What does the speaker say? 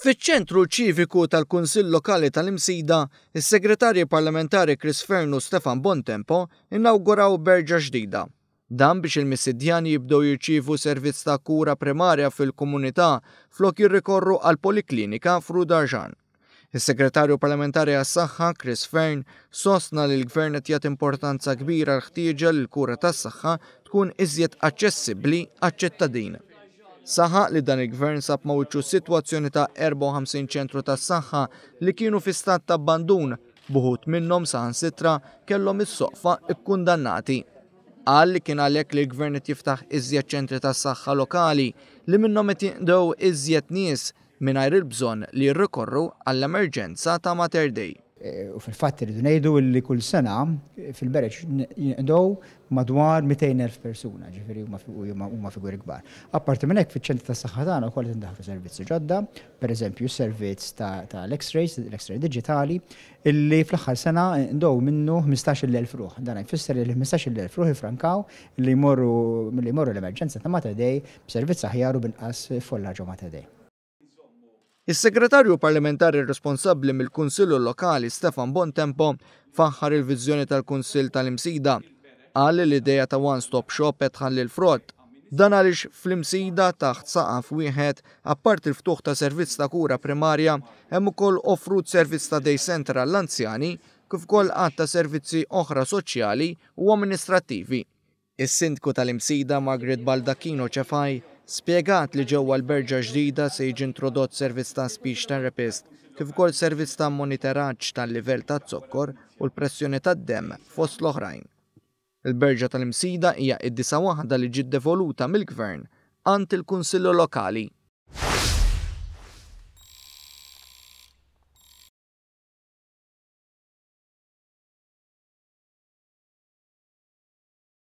Fiċ-Ċentru Ċiviku tal-Kunsill Lokali tal-Imsida, is-Segretarji Parlamentari Chris Fearne u Stefan Bontempo inawguraw berġa ġdida. Dan biex il-Misidjani jibdew jirċievu servizz ta' kura primarja fil-komunità flok jirrikorru għal poliklinika f'Rue d'Argent. Is-Segretarju Parlamentari għas-Saħħa, Chris Fearne, sostna li l-Gvern qed jagħti importanza kbira l-ħtieġa li l-kura tas-saħħa tkun iżjed aċċessibbli għaċ-ċittadin. Saħaq li dan il-Gvern sab ma' wiċċu sitwazzjoni ta' 54 ċentru tas-saħħa li kienu fi stat ta' abbandun, b'uħud minnhom saħansitra kellhom is-soqfa kkundannati. Qal li kien għalhekk li l-Gvern qed jiftaħ iżjed ċentri tas-saħħa lokali li minnhom qed jinqdew iżjed nies mingħajr il-bżonn li jirrikorru għall-emerġenza ta' Mater Dei. U fil-fatt irridu ngħidu li kull sena fil-Bereġ jinqdew madwar 200,000 persuna, ġifieri huma figuri kbar. Apparti minn hekk fiċ-ċentri tas-saħħa tagħna wkoll qed indaħħlu servizzi ġodda, pereżempju s-servizz tal-X-rays, l-X-ray diġitali, illi fl-aħħar sena nqdew minnu 15,000 ruħ. Dan jfisser li 15,000 ruħ ifrankaw li jmorru milli jmorru l-emerġenza ta' Mater Dei b'servizz aħjar u b'inqas folla ġo Mater Dei. Is-Segretarju Parlamentari responsabbli mill-Kunsill Lokali Stefan Bontempo faħħar il-viżjoni tal-Kunsill tal-Imsida. Qal li l-idea ta' One Stop Shop qed tħalli l-frott. Dan għaliex fl-Imsida taħt saqaf wieħed, apparti l-ftuħ ta' servizz ta' kura primarja, hemm ukoll offrut servizz ta' day center għall-anzjani kif ukoll għadd ta' servizzi oħra soċjali u amministrattivi. Is-Sindku tal-Imsida Margaret Baldacchino Cefai spjegat li ġewwa l-berġa ġdida se jiġi introdott servizz ta' speech therapist kif ukoll servizz ta' monitoraġġ tal-livell taz-zokkor u l-pressjoni tad-demm fost l-oħrajn. Il-berġa tal-Imsida hija id-disa' waħda li ġiet devoluta mill-Gvern għand il-Kunsilli Lokali.